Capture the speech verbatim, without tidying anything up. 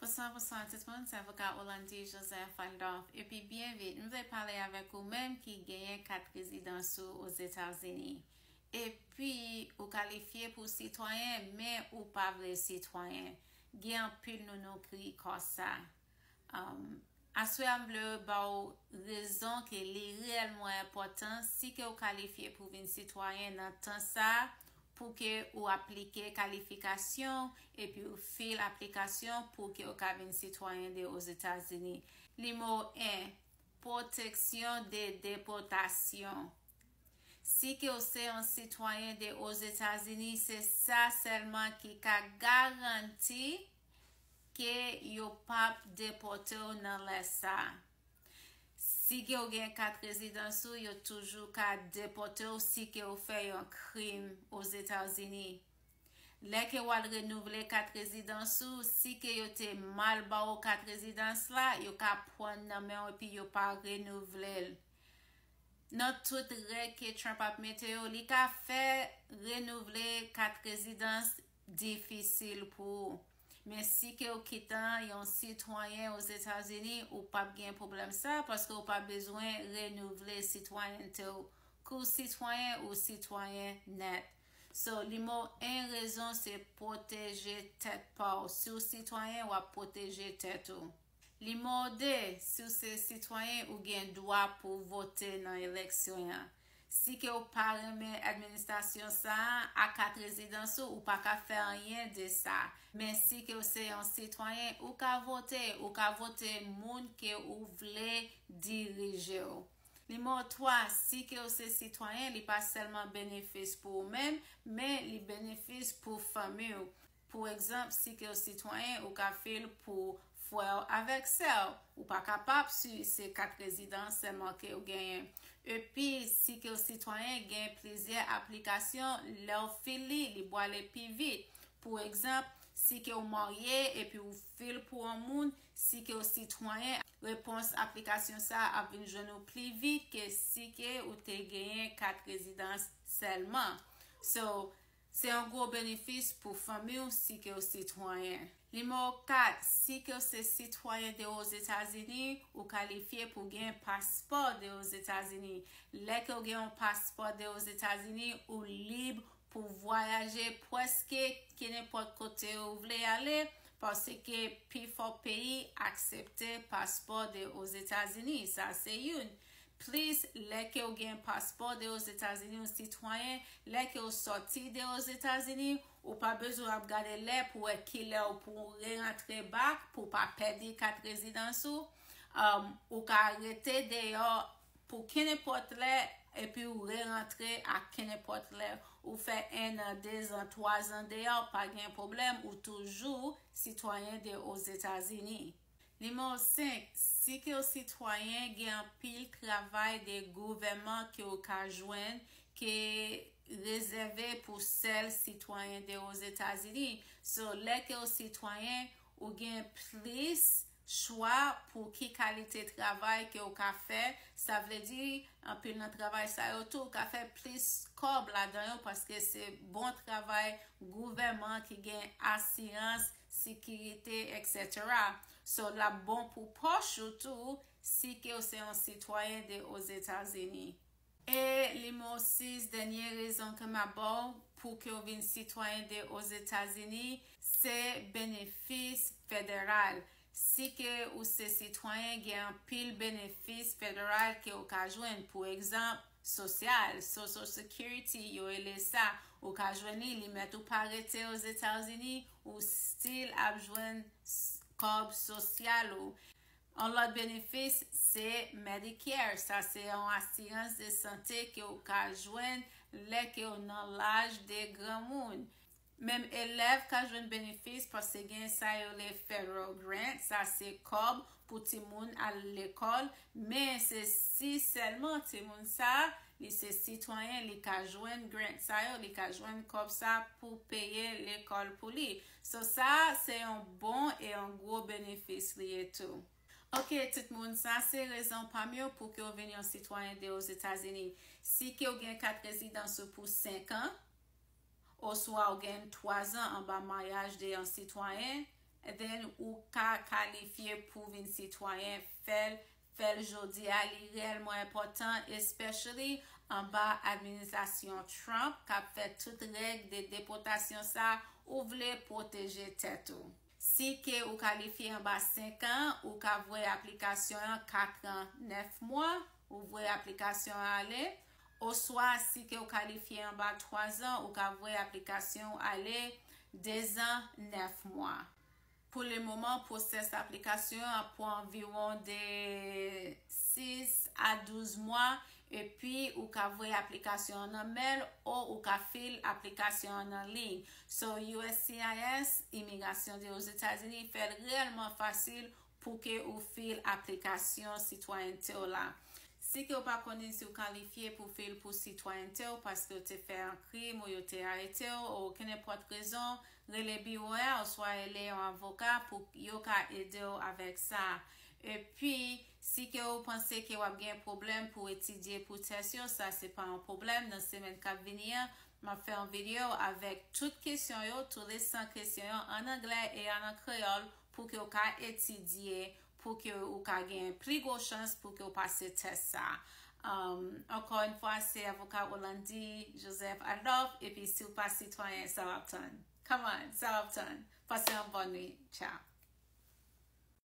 Bonswa, bonswa tout moun, se avoka Olandy Joseph Waldorf. Epi byen vit, m vle pale avèk ou menm ki genyen kat rezidans ou Ozetazini. Epi ou kalifye pou sitwayen, men ou pa vle sitwayen. Gen anpil nou nou ki konsa. Um, aswè a m vle ba w rezon ke li reyèlman enpòtan si ke w kalifye pou vin sitwayen nan tan sa a, pou ke ou aplike kalifikasyon epi ou fil aplikasyon pou ke ou ka vin sitwayen de Ozetazini. Nimewo en, pwoteksyon de depòtasyon. Si ke w se yon sitwayen de Ozetazini, se sa sèlman ki ka garanti ke yo p ap depòte w nan lè sa a. Si ke w gen kat rezidans ou, yo toujou ka depòte w si ke w fè yon krim Ozetazini. Lè ke w al renouvle kat rezidans ou, si ke yo te mal ba w kat rezidans la, yo ka pran nan men w epi yo pa renouvle l. Nan tout règ ke Trump ap mete yo, li ka fè renouvle kat rezidans difisil pou ou. Men si ke w kitan yon sitwayen Ozetazini, ou p ap gen pwoblèm sa, paske ou pa bezwen renouvle sitwayènte w. Ke w sitwayen ou sitwayen nèt. So, nimewo en rezon se pwoteje tèt pa w. Si w sitwayen, w ap pwoteje tèt ou. Nimewo de, si w se sitwayen, ou gen dwa pou vote nan eleksyon an. Si ke w pa renmen administrasyon sa a, a kat rezidans ou, ou pa ka fè anyen de sa. Men si ke w se yon sitwayen, ou ka vote, ou ka vote moun ke ou vle dirije w. Nimewo twa, si ke w se sitwayen, li pa sèlman benefis pou ou menm, men li benefis pou fanmi w. Pou egzanp, si ke w sitwayen, ou ka fil pou frè w avèk sè w. Ou pa kapab si se kat rezidans sèlman ke w genyen. Epi, si ke w sitwayen, gen plizyè aplikasyon, lè w fil li, li pwale pi vit. Pou egzanp, si ke w marye epi w fil pou yon moun, si ke w sitwayen, repons aplikasyon sa a ap vin jwenn ou pi vit ke si ke ou te genyen kat rezidans sèlman. So, se yon gwo benefis pou fanmi w si ke w sitwayen. Nimewo kat, si ke w se sitwayen de Ozetazini, ou kalifye pou gen paspò de Ozetazini. Lè ke w gen yon paspò de Ozetazini, ou lib pou vwayaje prèske kenenpòt kote ou vle ale, paske pifò peyi aksepte paspò de Ozetazini. Sa se youn. Plis, lè ke w gen paspò de Ozetazini, ou sitwayen, lè ke w sòti de Ozetazini, ou pa bezwen ap gade lè pou wè kilè ou pou rerantre back, pou w pa pèdi kat rezidans ou. Um, ou ka rete deyò pou kenenpòt lè, epi ou rerantre a kenenpòt lè. Ou fè en an, de zan, twa zan deyò, pa gen pwoblèm, ou toujou sitwayen de Ozetazini. Nimewo senk, si ke w sitwayen, gen anpil travay de gouvèman ke w ka jwenn ke rezève pou sèl sitwayen de Ozetazini. So, lè ke w sitwayen, ou gen plis chwa pou ki kalite travay ke w ka fè. Sa vle di, anpil nan travay sa yo tou, ou ka fè plis kòb ladan yo, paske se bon travay gouvèman ki gen asirans, sekirite, et cetera. So, l ap bon pou pòch ou tou, si ke w se yon sitwayen de Ozetazini. E nimewo sis, dènye rezon ke m ap ba w pou ke w vin sitwayen de Ozetazini, se benefis federal. Si ke ou se sitwayen, gen anpil benefis federal ke w ka jwenn. Pou egzanp, sosyal, Social Security, yo rele sa. Ou ka jwenn li, li mèt ou pa rete Ozetazini, ou still ap jwenn s-, kòb sosyal ou. Yon lòt benefis, se Medicare. Sa se yon asirans de sante ke w ka jwenn lè ke w nan laj de granmoun. Menm elèv ka jwenn benefis paske gen sa yo rele federal grant, sa se kòb pou timoun al lekòl, men se si sèlman timoun sa, li se sitwayen, li ka jwenn grant sa yo, li ka jwenn kòb sa pou peye lekòl pou li. So sa, se yon bon e yon gwo benefis li ye tou. Ok, tout moun, sa se rezon pa m yo pou ke w vin yon sitwayen de Ozetazini. Si ke w gen kat rezidans ou pou senk an, oswa w gen twa zan anba mayaj de yon sitwayen, And then ou ka kalifye pou vin sitwayen. Fè l, fè l jodi a, li reyèlman enpòtan, especially anba administrasyon Trump k ap fè tout règ de depòtasyon sa, ou vle pwoteje tèt ou. Si ke ou kalifye anba senk an, ou ka voye aplikasyon an kat an, nèf mwa, ou voye aplikasyon an ale. Oswa, si ke ou kalifye anba twa zan, ou ka voye aplikasyon ale de zan, nèf mwa. Pou le moman, pwosès aplikasyon an pran anviwon de sis a douz mwa, epi ou ka voye aplikasyon an nan mèl o ou ka fil aplikasyon an nan liy. So, U S C I S, Imigrasyon de Ozetazini, fè l reyèlman fasil pou ke ou fil aplikasyon sitwayènte w la. Si ke w pa konnen si w kalifye pou fil pou sitwayènte w paske w te fè yon krim ou yo te arete w, ou kenenpòt rezon, rele biwo a oswa rele yon avoka pou yo ka ede w avèk sa. Epi, si ke w panse ke w ap gen pwoblèm pou etidye pou tès yo, sa se pa yon pwoblèm. Nan semèn k ap vini an, m ap fè yon videyo avèk tout kesyon yo, tout le san kesyon yo, an anglè e an kreyòl, pou ke w ka etidye, pou ke ou ka gen pli gwo chans pou ke w pase tès sa. Um, ankò yon fwa, se avoka Orlandy Joseph Adolphe, epi si w pa sitwayen, sa w ap tann? Come on, sa w ap tann? Pase yon bòn nwit. Ciao.